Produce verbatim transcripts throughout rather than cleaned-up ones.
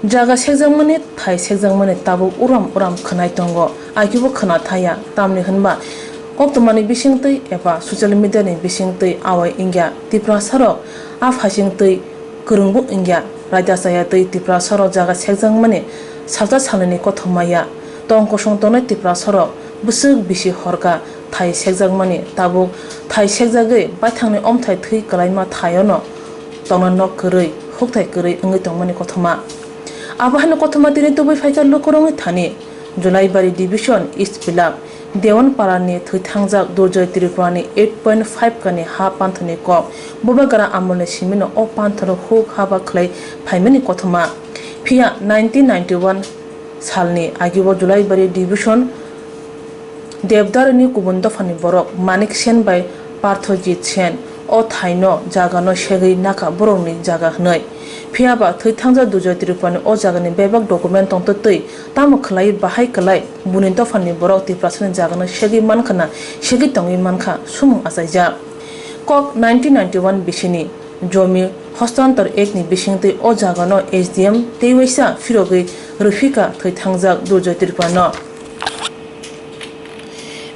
Jaga sekjakmani, thai sekjakmani tabuk uram uram khwnai tongo, agibo khwna thaya, tamni hwnba koktwmani bisingtwi eba social media ni bisingtwi awai wngya Tiprasarok, a phaisingtwi kwrwngbo wngya, raida chaya twi Tiprasarok jaga sekjakmani salsa salnwini kothoma ya. Tong kosong tongnai Tiprasarok bwswk bisi horka thai sekjakmani, tabuk thai sekjagwi baithangni omthai thwi kwlaima thaiono tongna nok kwrwi, hukthai kwrwi wngwi tongmani kothoma. Abo haino kothoma tini tubui phaikha lukurokni thani, Julaibari Division, East Pilak, Dewanparani thwithangjak Durjoy Tripurani eight point five kani ha panthorni kok, Bubagra amolni simino o panthoro huk haba khlai phaimani kothoma. Phiya nineteen ninety-one salni agibo Julaibari Division Devdarini kubun dophani borok Manik Sen bai Parthojit Sen o thaino jagano segwi nakha borokni jaga hwnwi. Phiyaba thwithangjak Durjoy Tripurani o jagani bebak document tongtwtwi tamo khlai bahai kwlai buni dophani borok Tiprasani jagano segwi mankha na segwi tongwi mankha sumung achaijak. Kok nineteen ninety-one bisini Jomi Hostantor Act ni bisingtwi o jagano S D M tei waisa phirogwi rwphika thwithangjak Durjoy Tripurano.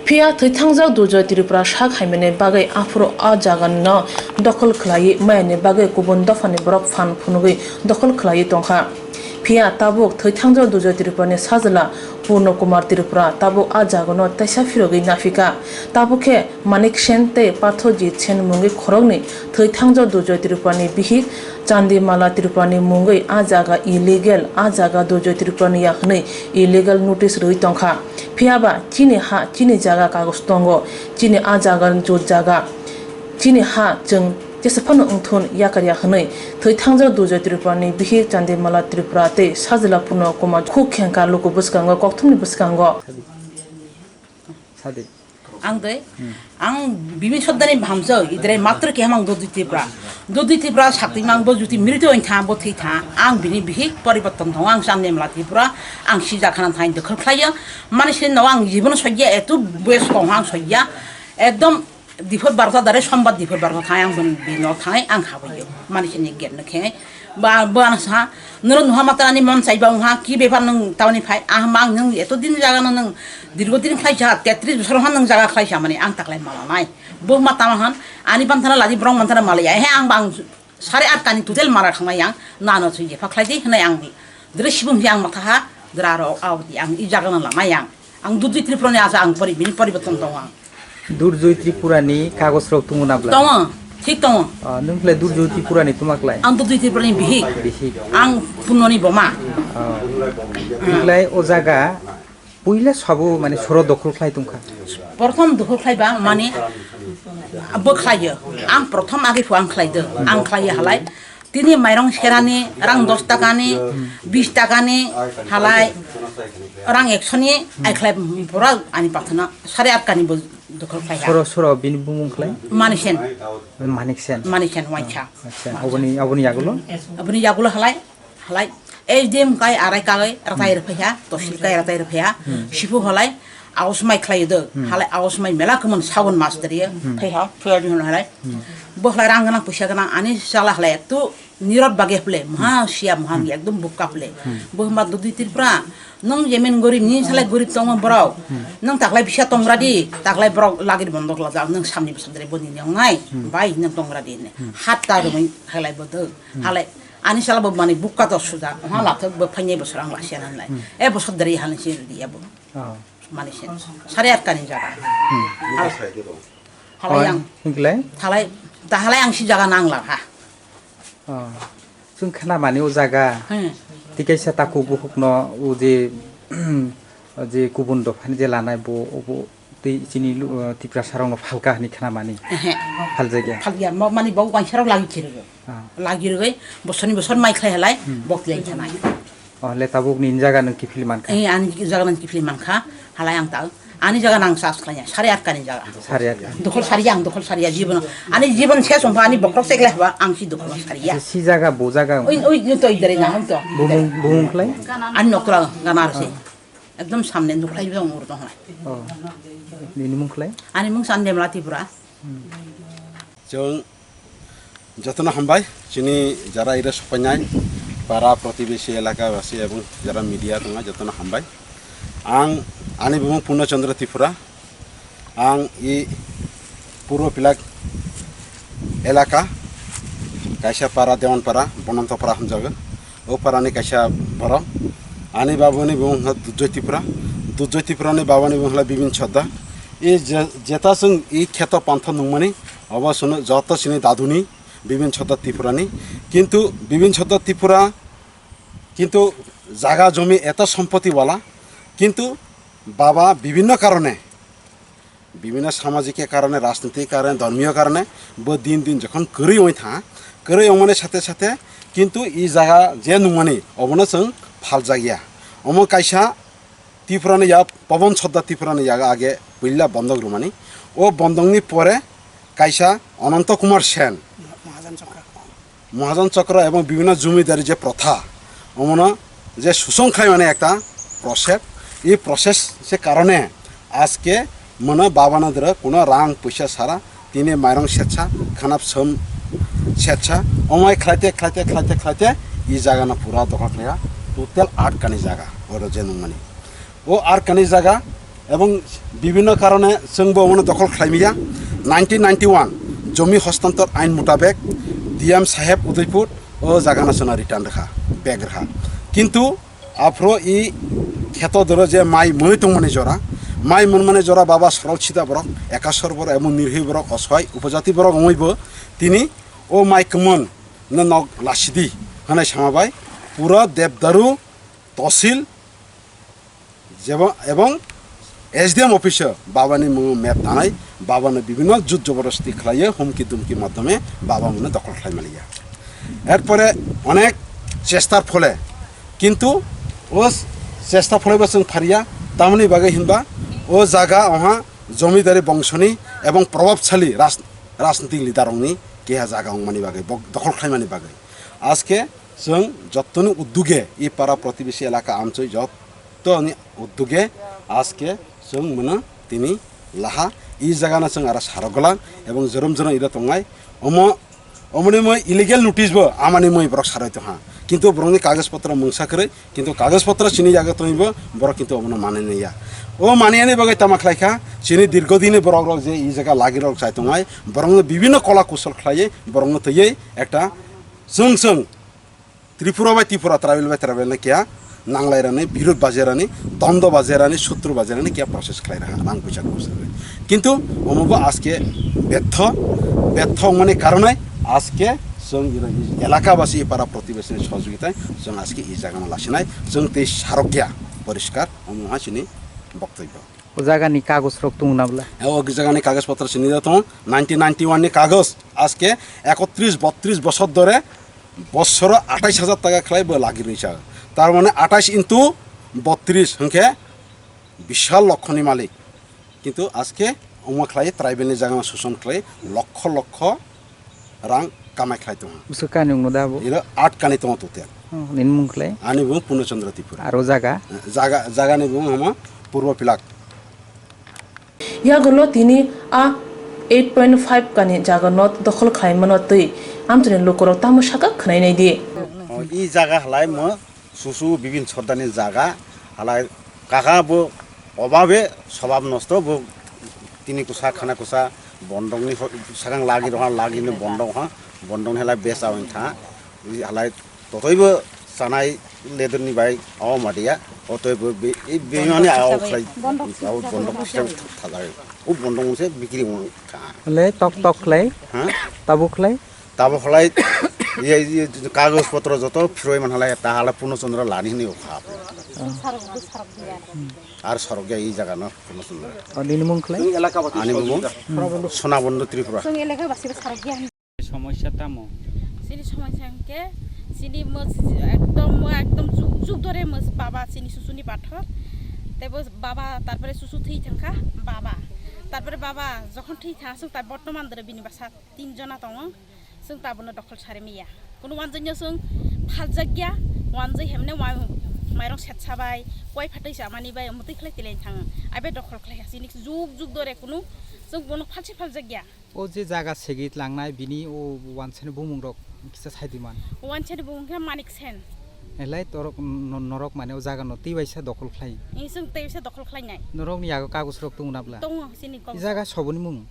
Phiya thwithangjak Durjoy Tripura sak haimani bagwi aphuru a jagano dokhol khlaiwi mayani bagwi kubun dophani borok phan phunugwi dokhol khlaiwi tongkha. Phiya tabuk thwithangjak Durjoy Tripurani sajla Purno Kumar Tripura tabuk a jagano teisa phirogwi naphika. Tabuk khe Manik Sen tei Parthojit Sen mungwi khoroknwi thwithangjak Durjoy Tripurani bihik Chandimala Tripurani mungwi a jaga illegal, a jaga Durjoy Tripurani ya hwnwi illegal notice rwui tongkha. Phiyaba chini ha, chini jaga kagoj tongo, chini a jaga jot jaga, chini ha chwng jesa phano wngthun yakarya hwnwi thwithangjak Durjoy Tripurani bihik Chandimala Tripura tei sajla Purno Kumar khuk khengkha luku bwskango kokthumni bwskango. Sadi. Ang tei, ang bini sodani bhamjak, idre matro keha mang Dudui Tripura. Dudui Tripura sakti mang bo juti mrito wngtha, bo thwi tha. Ang bini bihik poriborton tongo, ang Chandimala Tripura, ang sijak khana thai dokhol khlaiyo. Mani se no ang jibon sojya, etu boyos kong ang sojya. Ekdom Diphor barota dare sombar diphor barota thang ang bini bino thang ang khabayo. Mani sini gate no khe. Ba, ba ano sa, noro nuha mata ani mon chai ba wngha, ki bepar nwng tamani phai, ah, mang nwng eto din jaga no nwng dirgo din khlai cha, tetris bosor han nwng jaga khlai cha mani ang taklai mala nai. Bo ma tama han, ani ban thana ladi brong man thana mala ya, he ang bang sare at kani total mala thang yang, na no sui je phak khlai di, hwnai ang dre sibum hi ang matha ha, dra ro au di ang i jaga no lama yang. Ang Dudui Tripura ni asa ang pori, bini poriborton tongo ang. Durjoy Tripura ni kagoj rok tongo na bla? Tongo, thik tongo. Ah, nwng khlai Durjoy Tripura ni tuma khlai? Ang Dudui Tripura ni bihik. Bihik. Ang Punoni boma. Ah. Nwng khlai o jaga puila sabo mane soro dokhol khlai tongkha? Prothom dokhol khlai ba mane bo khlaiyo. Ang prothom agi phu ang khlai do. Ang khlaiyo halai. Tini mairong serani, rang dos takani, bis takani, halai rang ekshoni, ai khlai pura ani pathana sare atkani bo dokhol khlai ya. Soro, soro, bini bumung khlai? Manisen. Manik Sen. Manik Sen, waisa. Acha, oboni, oboni yagulo? Oboni yagulo halai, halai. S D M kai arai kagai, ratai rwphaiha, tosil kai ratai rwphaiha, sipu halai, Aus mai khlai do, halai aus mai mela kwmon sagon mas dariya, phai ha, phai ha, halai. Bo halai rang gwnang, puisa gwnang, ani sala halai tu nirot bage ple, maha siya, maha ekdom bukka ple. Bo hwnba Dudui Tripura, nwng jemen gorib ni salai gorib tongma borok. Nwng taklai bisa tongra di, taklai borok lagir bondok lajak, nwng samni bwsam dare boni nyong nai, bai nwng tongra di ne. Hat ta rwmai halai bo do, halai. Ani sala bo mani bukka to suda, ha lathok bo phainai bosor ang lasiya nanlai. E bosor dare halai si di abo. Mani sen. Sari atkani jaga. Hal-, halai ang. Hingklai? Halai, ta halai ang si jaga nang la ha. Oh. Chwng khna mani o jaga. Hmm. Tikaisa taku bukhuk no o je, o je kubun dophani je lanai bo, obo tei chini lu-, uh, Tiprasa rok no phalka hwnwi khna mani. Ehe. Phaljak ya. Phalya, mo mani bo waisa rok lagi chirgo. Ah. Lagi rwgwi bosoni bosor mai khlai halai bok lai thanai. Oh, le tabuk ni jaga nang kiphil mankha. Eh, ani jaga nang kiphil mankha, halai ang ta. Ani jaga nang sas khlaiya, sari atkani jaga. Sari atka. Dokhol sari ang, dokhol sari ya jibon. Ani jibon ses ongkha ani bokrok sekle haba ang si dokhol sari ya. Si jaga bo jaga. Oi, oi, to idare na hon to. Bumung, bumung khlai? Ani nokra ganar se. Ekdom samne nukhlai jong ur tong. Oh. Nini mung khlai? Ani mung Chandimala Tripura. Chwng jotono hambai, chini jara ire sopainai, Para protibesi elaka basi ebong jara media tongo jotono hambai. Ang ani bumung Purno Chandra Tripura. Ang i Purbo Pilak elaka kaisa para Dewan para, Bononto para hamjago. O para ni kaisa borok. Ani babuni bumung wngkha Durjoy Tripura. Durjoy Tripura ni babani bumung wngkha Bibin Chadda. I je-, jeta chwng i kheto pantha nungmani, obo chwngno joto chini daduni Bibin Chadda Tripura ni. Kintu Bibin Chadda Tripura kintu jaga jomi eto sompoti wala, kintu baba bibhinno karone, bibhinno samajik karone, rajnitik karone, dhormiyo karone bo din din jokhon kwrwi wngwi tha, kwrwi wngmani sathe sathe kintu i jaga je nungmani obono chwng phaljakya. Omo kaisa Tripura ni ya Pabon Chadda Tripura ni yago age puila bondok rwmani. O bondokni pore kaisa Ananto Kumar Sen, Mahajan Chakra. Mahajan Chakra ebong bibhinno jomidari je protha, omono je susong khlaimani ekta process, ei process se karone aske mano babano doro kuno rang puisa sara, tini mairong setsa, khanap som setsa, omai khlaite, khlaite, khlaite, khlaite, i jagano pura dokhol khlaiya, total aat kani jaga, oro je nungmani. O aat kani jaga, ebong bibhinno karone chwngbo omono dokhol khlaimaya. Nineteen ninety-one jomi hostantor ain mutabek D M saheb Udaipur o jagano chwngno return rwkha, bek rwkha. Kintu aphro i kheto doro je mai mwnwi tongmani jora, mai mwnmani jora baba sorol sida borok, ekasor borok, ebong nirhi borok, osoi upojati borok wngwibo tini o mai kwmon no nok lasidi hwnwi sama bai pura Debdaru tosil jebo-, ebong S D M office o babani mung map tanai, babano bibhinno jut joborosti khlaiyo, humki dumki madhyome baba mungno dokhol khlai maliya. Erpore onek chestar phole, kintu o chesta phole bo chwng phariya, tamoni bagwi hinba o jaga oha jomidari bongsoni ebong probabsali ras-, rajnitik leader rokni keha jaga wngmani bagwi, bok dokhol khlaimani bagwi. Aske chwng jottoni udduge, i para protibesi elaka amchoi jottoni udduge aske chwng mano tini laha i jagano chwng aro sarok glang ebong jorom jorom iro tongnai. Omo, omoni moi illegal notice bo amani moi borok saroi tongha. Kintu borokni kagoj potro mungsa kwrwi, kintu kagoj potro chini yago tongwibo borok kintu omono manwi naiya. O maniyani bagwi tama khlaikha, chini dirgo dini borok rok je i jaga lagi rok chai tongnai, borokno bibhinno kola kusol khlaiwi borokno twiwi ekta chwng chwng Tripura bai Tripura, tribal bai tribal ni keha nanglairani, birod bajerani, dondo bajerani, sutru bajerani keha process khlai raha, rang puisa khorch khlai. Kintu omo bo aske betho, betho wngmani karonai aske chwng iro elaka basi, para protibesi ni sohojogita chwng aske i jaga no lasinai, chwng tei sarokya poriskar omo ha chini boktobyo. O jaga ni kagoj rok tongo na bwla? O jaga ni kagoj potro chini da tongo, nineteen ninety-one ni kagoj, aske ekotris botris bosor dore bosoro atais hajar taka khlai bo lagi rwi cha. Tar mane atais into botris hwnkhe bishal lokhoni malik. Kintu aske omo khlai tribal ni jaga no suson khlai lokho lokho rang kamai khlai tongo. Bwswk kani wngno da bo? Iro aat kani tongo total. Oh, nini mung khlai? Ani bung Purno Chandra Tripura. Aro jaga? Jaga, jaga ni bung hamo Purbo Pilak. Yagulo tini a eight point five kani jaga no dokhol khlai mano twi amchini lukurok tamo saka khwnai nai di. Oh, i jaga halai mo susu Bibin Sordar ni jaga halai kaka bo obabe sobab nosto bo tini kusa khana kusa bondong ni ho-, sakang lagi roha lagi ni bondong ha bondong ni halai besa wng tha halai totoi bo sanai leather ni bai aw madia otoi bo be-, ei bemani aw khlai aw bondong system thajai o bondong se bikri wng kha. Le tok tok khlai? Ha? Tabuk khlai? Tabo khlai, ye, ye, kagoj potro joto phiroi man halai, ta hala Purno Chandra lani hini ukha. Ar sorok ya i jaga no Purno Chandra. O nini mung khlai? Ani mung Sonabondo Tripura. Chwng elaka basi bo sarok ya. Somosya tamo? Chini somosya hwnkhe, chini mos-, ekdom, ekdom juk juk dore mos baba chini susuni pathor. Tebo baba, tarpore susu thwi thangkha, baba. Tarpore baba jokhon thwi thang, aswk ta bortoman dore bini bwsa tin jona tongo. Chwng ta bono dokhol sari maya. Kunu wanjwino chwng phaljakya, wanjwi hemne wa-, mairong setsa bai, koi phatwi chamani bai, omo twi khlai tilai thang. Abe dokhol khlai ha, chini juk juk dore kunu chwng bono phalsi phaljakya. O je jaga segit langnai, bini o wansani bumung rok kisa sai di man. Wansani bumung khe Manik Sen. Elai torok no-, norok mane o jaga no twi waisa dokhol khlai. Iswng tei se dokhol khlainai. Norok ni yago kagos rok tongo na bla? Tongo, chini kok. I jaga soboni mung?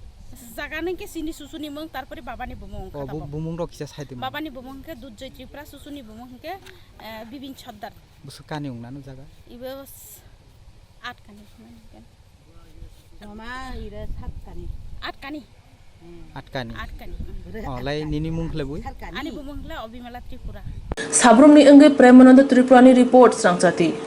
Jaga nang khe chini susuni mung, tarpore babani bumung O, kha bu-, tabok. Bumung rok kisa sai tongma. Babani bumung khe Dudjoy Tripura, susuni bumung khe, eh, Bibin Sardar. Bwswk kani wng nano jaga? Ibo s-, atkani hinwi khe. Mama ira satkani. Atkani. Atkani. Atkani. Oh, lai nini mung khle bui? Ani bumung khle Obimala Tripura. Sabrumni wngwi Premananda Tripurani report, Srangchati.